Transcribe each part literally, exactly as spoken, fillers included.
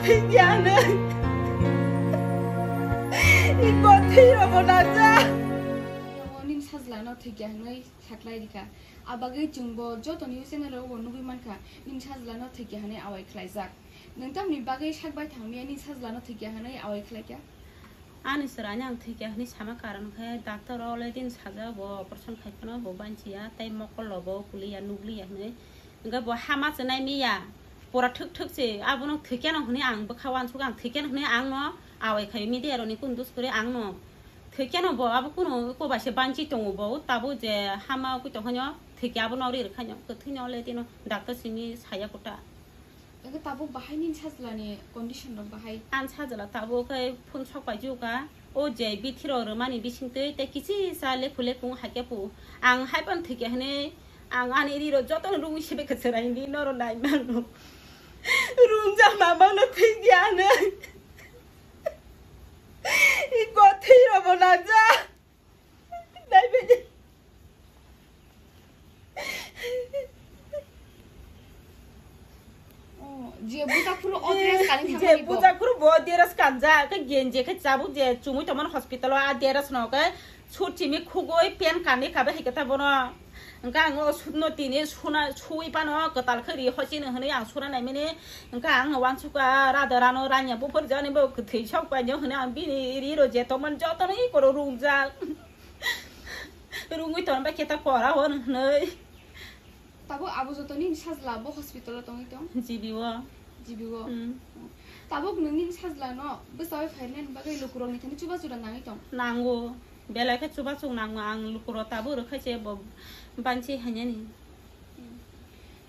Thikya hwnwi. Iko thwi robo naja. Nini sajla no thikya hwnwi saklai rikha. Abagwi chwngbo joto news channel rogo nugwi mankha, nini sajla no thikya hwnwi awai khlaijak. Nwng tamni bagwi sak bai thangmya nini sajla no thikya hwnwi awai khlaikha? Ani chwraino ang thwikya hwnwi sama karon khe doctor o already sajak bo operation khai phano bo banchiya tei mokol rok bo kuliya nugliya hwnwi. Hwnkhe bo hama se nai miya pura thwk thwk se abono thwikyano hwnwi ang bwkha uansukha ang thwikyano hwnwi ang no awai khai media rokni kunu dos kwrwi ang no thwikyano bo abo kunu eko bai se banchi tongo bo tabuk je hama ugui tongkha no thwikya abono ri rwkha no kwthwino already no doctor simi saya kota. Hwnkhe tabuk bahai nini sajlani condition rok bahai? Ang sajla tabuk khe phone sok paijukha. O je bithi rok rwmani bisingtwi tei kichisa lekhu lekhu wng haikhe pu. Ang hai phano thwikya hwnwi ang ani ri rok jotono rungwi sibekha chwraini norok nai mano. Rungjak mamang no thwikya hwnwi. Iko thwi robo naja. Naibe. Oh, je buja phuru o dress kani je thangmani bo. Buja phuru bo dress kanja, ke genje ke chabuk je chumui tomon hospital o a dress no ke sut chimi khugoi pen kani kabe hai kata bono. Hwnkhe ang o sutno tini suna sui pano kwtal khe ri hochini hwnwi ang suna naimani. Hwnkhe ang uansukha rada rano ranya buphur jani bo kwthwi sok painw hwnwi ang bini ri rw je tongmani jotono ikoro rungjak. Rungwi tongba khe ta kora hwn hwnwi. Tabuk abo joto nini sajla bo hospital o tongwi tong? G B o. G B o. Hmm. Tabuk nwng nini sajla no bwchaui phainani bagwi lukurokni thani chubachu rang nangwi tong? Nango. Belai khe chubachu nango ang lukurok tabuk rwkhaise bo banchi hainani.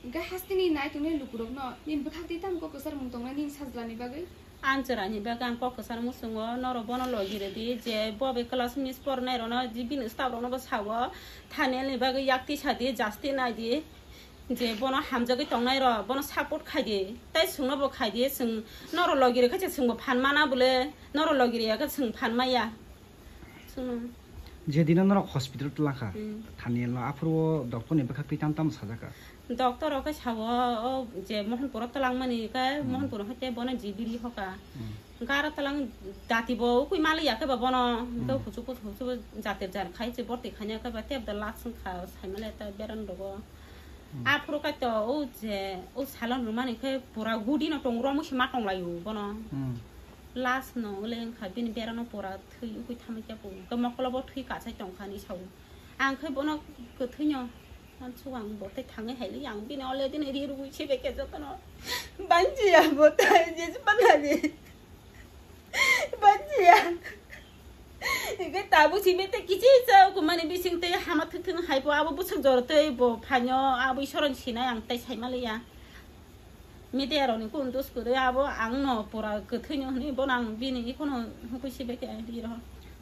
Hwnkhe hasteni nai tongnai lukurokno nini bwkhak twi tamo kok kwcharmung tongnai nini sajlani bagwi? Ang chwraini bagwi ang kok kwchar muchungo, norok bono logi rwdi je bo bai class miss pornai rokno je bini staff rokno bo sao, Thanielni bagwi yak tisa di, justice nai di, je bono hamjagwi tongnai rok bono support khai di, tei chwngno bo khai di, chwng norok logi rwkhe se chwngbo phan mana bole, norok logi rwya khe chwng phan maya. Chwngno. Jedino norok hospital twlangkha, Hmm. Thanielno, aphuru o doctorni bwkhak twi tam tam sajaka. Doctor o khe sao, o je Mohanpuro twlangmani khe Hmm. Mohanpuro hai tei bono G B ri hoka. Hmm. Gara twlang dati bo ukui mali ya khe ba bono, Hmm. Hwnkhe huchuk huchuk huchuk jatir jar khai se borti khaina khe ba tei da last wngkha saimale ta beran rogo. Hmm. Aphuru khe to o je o salon rwmani khe pura gudi no tong romu se ma tong laio bono. Hmm. Last no le wngkha bini berano pura thwi ukui thamwi khe bo. Hwnkhe mokolo bo thwi kasai tongkha hinwi sao. Ang khe bono kwthwino uansuk ang bo tei thangwi hai li ang bini ole dini ri rwui se bai khe jotono. Banchi ya bo tai je panani. Banchi ya. Hwnkhe tabuk simi tei kichi cha kumani bising tei hama thwk thwk hai bo abo bwswk jor tei bo phaino abo isoron sinai ang tei saima liya. Media rokni kunu dos kwrwi abo ang no pura kwthwino hwnwi bono ang bini ikhono hukui sibai khe ri rw.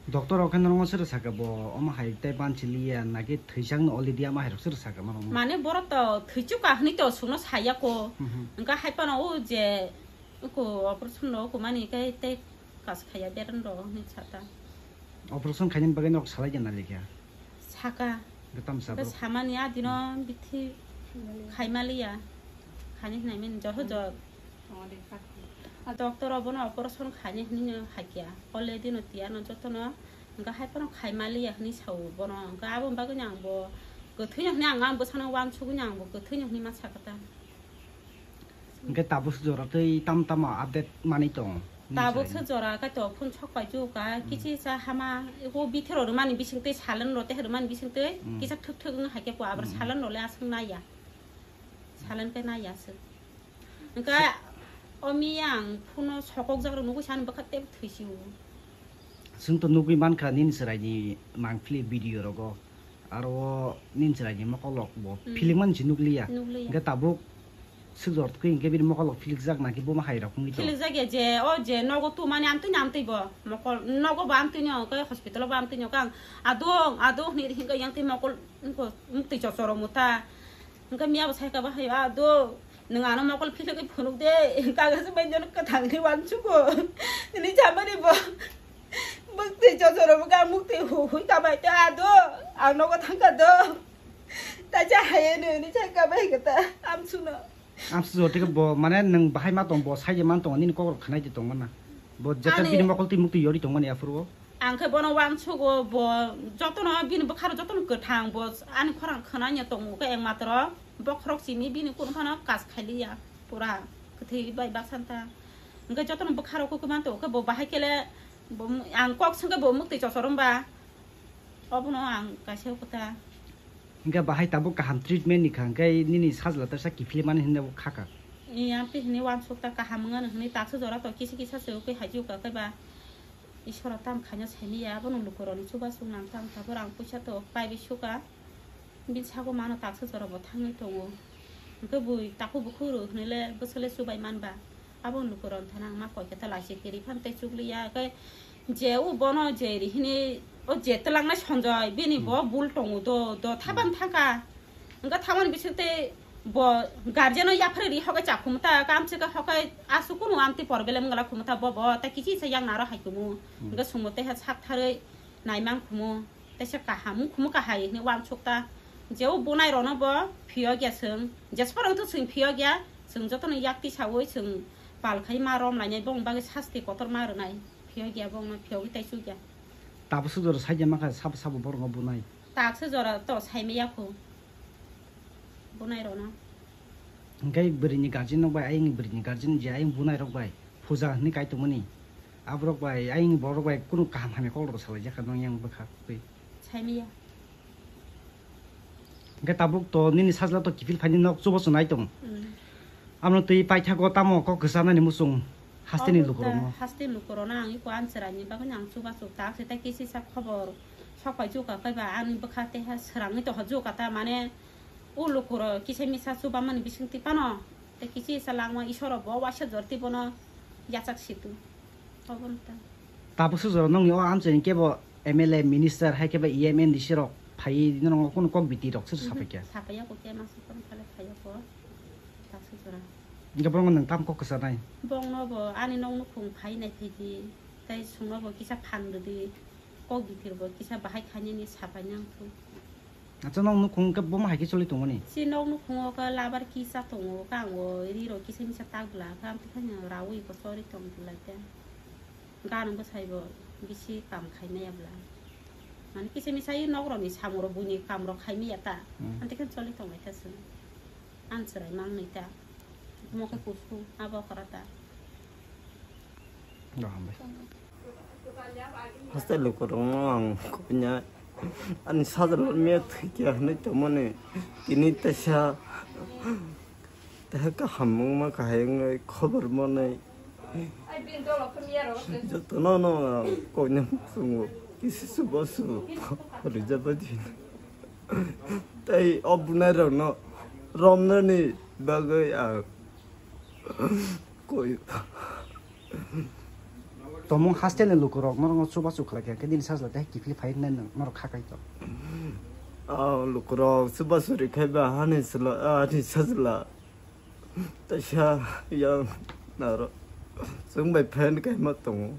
Doctor rok khe norokno sobo sakha bo omo hai tei banchi liya naki thwijakno already ama hai rok sobo sakha norokno? Mane borok to thwichuk ka hwnwi to chwngno saya ko. Mhm. Hwnkhe hai phano o je ko operation rok kumani khe tei kas khaiya beran rok hwnwi sata. Operation khainani bagwi norok salai khe nai khe? Saka. Hwnkhe tamo sabo? Hwnkhe samani adino bithi khaima liya. Khani hwnai mani joto jor. Doctor obono operation khaini hwnwi no hakya. Already no tiyar no jotono hwnkhe hai phano khaima liya hwnwi sao bono. Hwnkhe aboni bagwi no ang bo kwthwino hwnwi ang, ang bwsano uansugwi no ang bo kwthwino hwnwi ma sakha ta. Hwnkhe tabuk jora tei tam tamo update manwi tong? Tabuk se jora kaitor phone sok pai jukha, Hmm. kichi cha hama, o bithero rwmani bising twi salon rw tei rwmani bising twi Hmm. kisa thwk thwk wng hai khe ko abar Hmm. salon rw le aswk naiya. Salon khe naiya aswk. Hwnkhe o miya ang phone o sokok jak rw nugwi sani bwkha tei thwi si o. Chwng to nugwi mankha nini chwraini mangpili video rogo. Aro o nini chwraini mokolok bo Hmm. philikmani se nukliya. Nukliya. Hwnkhe tabuk swk jor twi hwnkhe bini mokolok philikjak naki buma hai rok wngwi tongo? Philikjak ya je, o je nogo tumani amtwini amtwi bo. Mokol nogo bo amtwini o, hwnkhe hospital o bo amtwini o, khe ang adong, adong hwnwi hwnkhe yang twi mokol wngkha, muktwi chochoro muta. Hwnkhe miya bo sai kha ba hai, "Ado, nwng ano mokol philogwi phunuk de, kaga se bai jono kwthang ni uansugo." Hwnwi samani bo. Muktwi chochoro bo kha, muktwi hu-, hui kha bai te, "Ado, ang nogo thang kha do." Taisa hai hwnwi, hwnwi sai kha bai kha ta, amsukno. Amsa jora tei bo mane nwng bahai ma tong, bo sai je man tong, nini kok rok khanai de tong mana. Bo jeta Ani bini mokol twi mukti yori tong mani aphuru o. Ang khe bono uansugo, bo jotono bini bwkharo jotono kwthang, bo ani khorang khwnanya tongo khe, ekmatro bokhorok simi bini kun phano kas khailiya, pura kwthwi bai baksanta. Hwnkhe jotono bwkharo khe kwman tongo khe, bo bahai kele bo, ang kok swngkhe bo mukti chochor wngba, obono ang kaisa kota. Hingke bahai tabuk kaham treatment ni kha, hingke nini sajla teisa kiphilwi mani hinwi bo khaka. Iya, tei hinwi uansuk ta kaham wngmani hinwi taksa jora to kisa kisa se ukui hai jukha khe ba. Isoro tam khaina saimanya, abono lukurokni chubachu nang tang tabuk rang puisa to paibi suka. Bini sago mano taksa jora bo thangwi tongo. Hingke bui takhuk bukhuk rw hinwi le bwswk le chubai manba. Abo lukurok thana ang ma koi khe ta lachi kiri phan tei chukliya khe je o bono je ri hini o je twlangnai Sanjoy bini bo bul tongo do, do thaban thangkha. Hwnkhe thamani bising tei bo guardian o yaphre ri hokai cha khumta kamse khe hokai asu kunu amtwi problem wngla khumta bo bo tei kichi sa yang naro hai kumu. Hwnkhe sumo tei ha sak tharwi naimang khumu. Teisa kaham wngkhumu kahai hinwi uansuk ta. Je o bunai rokno bo phiyokya chwng, jesphoro wngthok chwng phiyokya, chwng jotono yakti saui chwng pal khai ma rom lainai, bongni bagwi sasti kotor ma rwnai, phiyokya bongno phiyogwi tei chukya. Tabuk suk jora saikya mankha sabo sabo borokno bunai. Taksa jora to saimaya kho bunai rokno. Hingke bwrwini guardian rok bai, ayang bwrwini guardian je ayang bunai rok bai puja hinwi kai tongmani. Aborok bai, ayang borok bai kunu kaham hamya kok rok salai jakha nong yang bwkha twi. Saimaya. Hingke tabuk to nini sajla to kiphil phaini nok chubo chunai tong. Mm. Amno twi paithago tamo kok kwchanani muchung hasteni lukurokno. Haste lukurokno ang iko answeraini bagwi ang chubachu tak se tei kisi sa khobor sok pai jukha kaiba ani bwkha tei ha srangwi tongkha jukha ta mane. O lukurok kisa misa chubamani bisingtwi phano tei kichi sa langma Isoro bo waisa jorti bono yachak situ. Obo wngkha. Tabuk suk jora nongni o amchaini kebo M L A, minister, hai kebo E M, M D C rok phaiwi norok kunu kok biti rok sir sapaikha. Sapaiyako khe masa phone khalai phaiyako. Tabuk suk jora. Hingke borokno nwng tam kok kwchanai? Bongno bo ani nok nukhung phai nai phaidi. Tei sungno bo kisa phan rwdi. Kok biphir bo kisa bahai khainani sapai nang thu. Acha nok nukhung khe bomo hai khe choli tongmani? Si nok nukhungo khe labar kisa tongo, kango ri rok kisa misa tak bwla khe amtwi khaino raui bo chori tong bwlai khe. Ganang bwsai bo bisi kam khai maya bwla. Mane kisa misa i nok rokni samung rok buini kam rok khai maya ta. Hmm. Amtwi khe choli tong lai khe chwng. Ang chwrai mang nai ta. Mo khe kusu abo okra ta. Bo hambai. Haste lukurokno ang kunya ani sajla miya thwikya hinwi tongmani tini teisa teha kaham wngma kahai wngwi khobor manwi jotono no ang koina chwngo kisi chubachu rijaba di tei o bunai rokno romnani bagwi ang koi. Tomung hostel ni lukurok norokno chubachu khlai kha, khe nini sajla tei kiphil phai nai norok kha kai to. Ah, lukurok chubachu ri khai ba hani sla, ah, ani sajla. Taisa yang naro. Chwng bai fan kai ma tongo.